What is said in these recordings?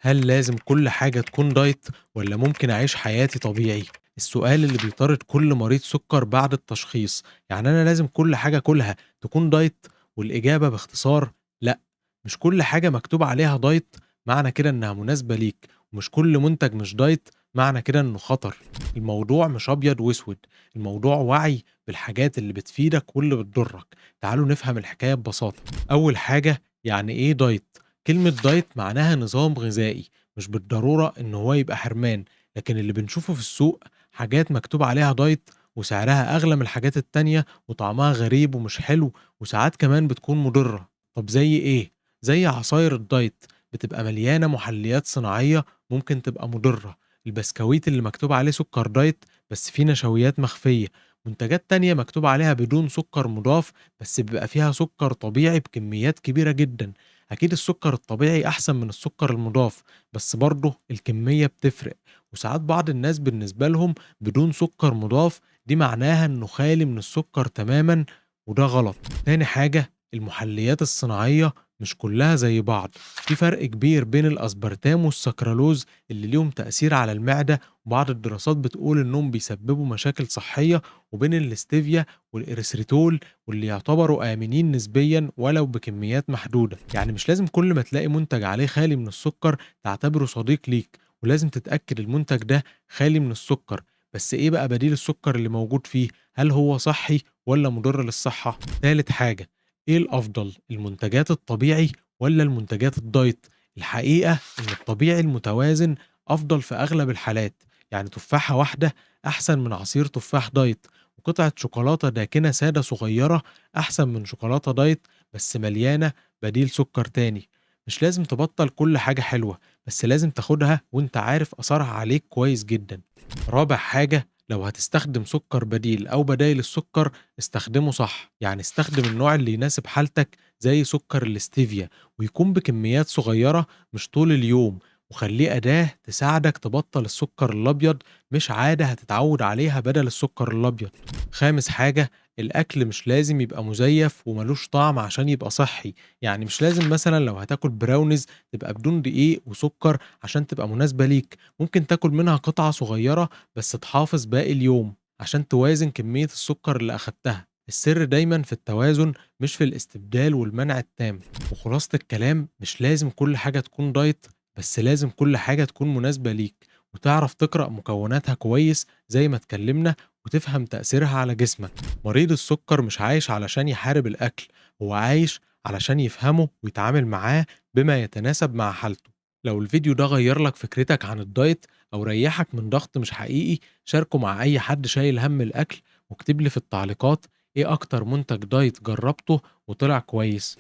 هل لازم كل حاجة تكون diet ولا ممكن أعيش حياتي طبيعي؟ السؤال اللي بيطارد كل مريض سكر بعد التشخيص، يعني أنا لازم كل حاجة أكلها تكون diet؟ والإجابة باختصار لأ، مش كل حاجة مكتوب عليها diet معنى كده إنها مناسبة ليك، ومش كل منتج مش diet معنى كده إنه خطر. الموضوع مش أبيض وأسود، الموضوع وعي بالحاجات اللي بتفيدك واللي بتضرك. تعالوا نفهم الحكاية ببساطة. أول حاجة، يعني إيه diet؟ كلمة diet معناها نظام غذائي، مش بالضرورة إن هو يبقى حرمان، لكن اللي بنشوفه في السوق حاجات مكتوب عليها diet وسعرها أغلى من الحاجات التانية وطعمها غريب ومش حلو، وساعات كمان بتكون مضرة. طب زي إيه؟ زي عصاير ال diet بتبقى مليانة محليات صناعية ممكن تبقى مضرة، البسكويت اللي مكتوب عليه سكر diet بس فيه نشويات مخفية، منتجات تانية مكتوب عليها بدون سكر مضاف بس بيبقى فيها سكر طبيعي بكميات كبيرة جدا. أكيد السكر الطبيعي أحسن من السكر المضاف، بس برضه الكمية بتفرق، وساعات بعض الناس بالنسبة لهم بدون سكر مضاف دي معناها إنه خالي من السكر تماما، وده غلط. تاني حاجة، المحليات الصناعية مش كلها زي بعض، في فرق كبير بين الأسبرتام والسكرالوز اللي ليهم تأثير على المعدة، وبعض الدراسات بتقول إنهم بيسببوا مشاكل صحية، وبين الاستيفيا والإريثريتول واللي يعتبروا آمنين نسبيا ولو بكميات محدودة. يعني مش لازم كل ما تلاقي منتج عليه خالي من السكر تعتبره صديق ليك، ولازم تتأكد المنتج ده خالي من السكر، بس إيه بقى بديل السكر اللي موجود فيه؟ هل هو صحي ولا مضر للصحة؟ تالت حاجة، إيه الأفضل، المنتجات الطبيعي ولا المنتجات ال diet؟ الحقيقة إن الطبيعي المتوازن أفضل في أغلب الحالات، يعني تفاحة واحدة أحسن من عصير تفاح diet، وقطعة شوكولاتة داكنة سادة صغيرة أحسن من شوكولاتة diet بس مليانة بديل سكر تاني. مش لازم تبطل كل حاجة حلوة، بس لازم تاخدها وانت عارف أثرها عليك كويس جدا. رابع حاجة، لو هتستخدم سكر بديل أو بدايل السكر استخدمه صح، يعني استخدم النوع اللي يناسب حالتك زي سكر الاستيفيا، ويكون بكميات صغيرة مش طول اليوم، وخليه أداة تساعدك تبطل السكر الأبيض، مش عادة هتتعود عليها بدل السكر الأبيض. خامس حاجة، الأكل مش لازم يبقى مزيف وملوش طعم عشان يبقى صحي، يعني مش لازم مثلا لو هتاكل براونيز تبقى بدون دقيق وسكر عشان تبقى مناسبة ليك، ممكن تاكل منها قطعة صغيرة بس تحافظ باقي اليوم عشان توازن كمية السكر اللي أخدتها. السر دايما في التوازن مش في الاستبدال والمنع التام. وخلاصة الكلام، مش لازم كل حاجة تكون دايت، بس لازم كل حاجة تكون مناسبة ليك، وتعرف تقرأ مكوناتها كويس زي ما اتكلمنا، وتفهم تأثيرها على جسمك. مريض السكر مش عايش علشان يحارب الأكل، هو عايش علشان يفهمه ويتعامل معاه بما يتناسب مع حالته. لو الفيديو ده غير لك فكرتك عن الدايت أو ريحك من ضغط مش حقيقي، شاركه مع أي حد شايل هم الأكل، واكتب لي في التعليقات إيه أكتر منتج دايت جربته وطلع كويس.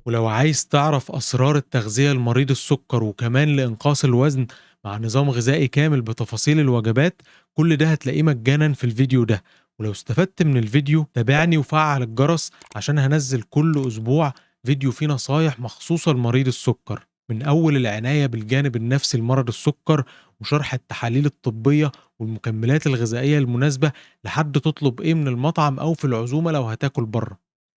ولو عايز تعرف أسرار التغذية لمريض السكر وكمان لإنقاص الوزن مع نظام غذائي كامل بتفاصيل الوجبات، كل ده هتلاقيه مجانا في الفيديو ده. ولو استفدت من الفيديو تابعني وفعل الجرس عشان هنزل كل أسبوع فيديو فيه نصايح مخصوصة لمريض السكر، من أول العناية بالجانب النفسي لمرض السكر وشرح التحاليل الطبية والمكملات الغذائية المناسبة، لحد تطلب إيه من المطعم أو في العزومة لو هتاكل بره.